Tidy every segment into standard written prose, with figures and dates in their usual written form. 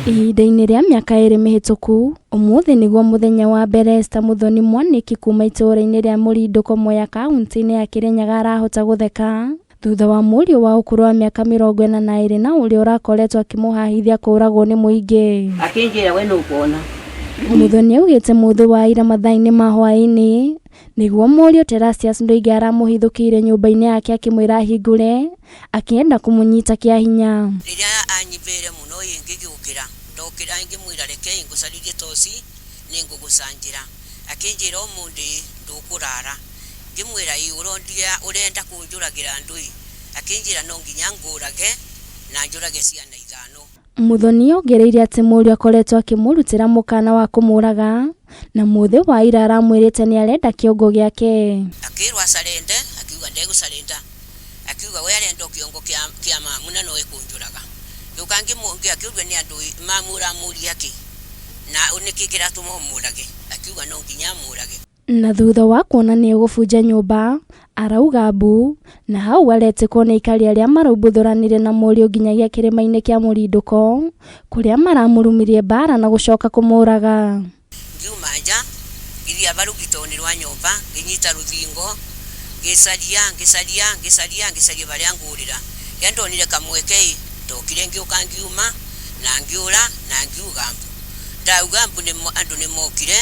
Ihinda-inĩ rĩa mĩaka ĩrĩ mĩhĩtũku, ũmũthĩ nĩguo mũthenya wa mbere Esther Muthoni Mwanĩki kuma itũũra-inĩ rĩa Mũrindũko Mwea kauntĩ-inĩ ya Kĩrĩnyaga arahota gũtheka thutha wa mũriũ wa ũkũrũ wa mĩaka 42 na ũrĩa ũrakoretwo akĩmũhahithia kũũragwo nĩ mũingĩ. Akĩnjĩra we nũkuona. Muthoni augĩte mũthĩ wa ira mathaa-inĩ ma hwaĩ-inĩ nĩguo mũriũ Terasius Ndoiga aramũhithũkĩire nyũmba-inĩ yake akĩmwĩra ahingũre akĩenda kũmũnyita kĩa hinya. Rĩrĩa anyimbĩire mũno ĩ ngĩgĩũkĩra, ndokĩra ngĩmwĩra rekei ngũcarĩrie toci nĩngũgũcanjĩra. Akĩnjĩra ũmũthĩ ndũkũrara. Ngĩmwĩra ĩ ũrondia ũrenda kũnjũragĩra ndũĩ? Akĩnjĩra no nginya ngũrage na njũrage ciana ithano. Muthoni ongereire atĩ mũriũ akoretwo akĩmũrutĩra mũkana wa kũmũraga na mũthĩ wa ira aramwĩrĩte nĩ arenda kĩongo gĩake. Akĩrwo acarende, akiuga ndegũcarenda. Akiuga we arenda o kĩongo kĩa kĩa mamu na no ekũnjũraga. Ngĩũka ngĩmũ akĩũrio nĩ andũ mamu ũramũria kĩ na nĩkĩ kĩratũma ũmũrage? Akiuga no nginya amũrage. Na thutha wa kuona nĩ egũbunja nyũmba, arauga mbu, na hau aretĩkwo nĩ aikari arĩa maraumbũthũranire na mũriũ nginyagia kĩrĩma-inĩ kĩa Mũrindũko, kũrĩa maramũrumirie mbara na gũcoka kũmũraga. Ngiuma nja, ngĩthiĩ aba rũgito-inĩ rwa nyũmba, ngĩnyita rũthingo, ngĩcaria, ngĩcaria, ngĩcaria, ngĩcaria barĩa ngũrĩra. Rĩrĩa ndonire kamweke-ĩ, ndokire ngĩũka ngiuma, na ngĩũra, na ngiuga mbu. Ndauga mbu andũ nĩmokire,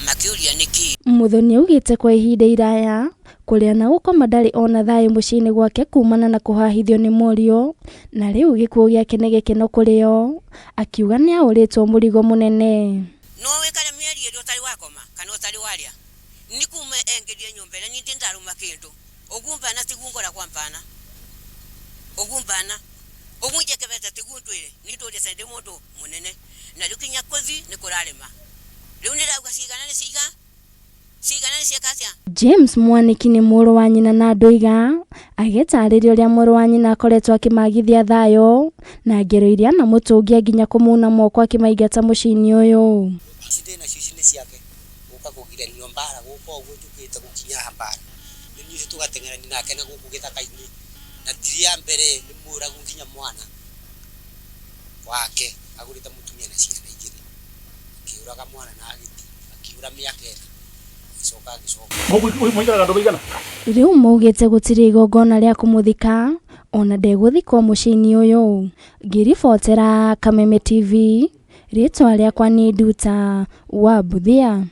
makĩũria nĩkĩ. Muthoni augĩte kwa ihinda iraya, kũrĩa na gũkoma ndarĩ ona thayũ mũciĩ-inĩ gwake kumana na kũhahithio nĩ mũriũ, na rĩu gĩkuũ gĩake nĩ gĩkeno kũrĩ o, akiuga nĩ aũrĩtwo mũrigo mũnene. No wĩkare mĩeri ĩrĩ ũtarĩ wakoma kana ũtarĩ warĩa? Nĩ kuma engĩrie nyũmba ĩrĩa niĩ ndĩ ndarũma kĩndũ. Ũguo mbana tiguo ngoragwa mbana. Ũguo mbana. Ũguo njekebete tiguo ndwĩre. Niĩ ndũrĩte ndĩ mũndũ mũnene. Na rĩu kinya kũthi nĩ kũrarema. Rĩu nĩrauga cigana nĩ ciga cigana nĩ cieka atĩa? James Mwanĩki nĩ mũrũ wa nyina na Ndũiga, agĩtarĩria ũrĩa mũrũ wa nyina akoretwo akĩmagithia thayũ na ngero iria anamũtũngia nginya kũmuna moko akĩmaingata mũciĩ-inĩ ũyũ. Ici ndĩ nacio ici nĩ ciake gũka kũgiranio mbara gũka ũguo njũkĩte gũkinya haha mbara nĩ niĩ ũcio tũgateng'erania nake na gũkũ gĩthaka-inĩ na ti rĩa mbere nĩ mũragu nginya mwana wake agũrĩte mũtumia na ciana igĩrĩ akĩũraga mwana na agĩthiĩ akĩũra mĩaka ĩna agĩcoka agĩcoka. Mũikaraga andũ maigana? Rĩu maugĩte gũtirĩ igongona rĩa kũmũthika ona ndegũthikwo mũciĩ-inĩ ũyũ. Ngĩribotera Kameme TV, rĩtwa rĩakwa nĩ Nduta wa Mbuthia.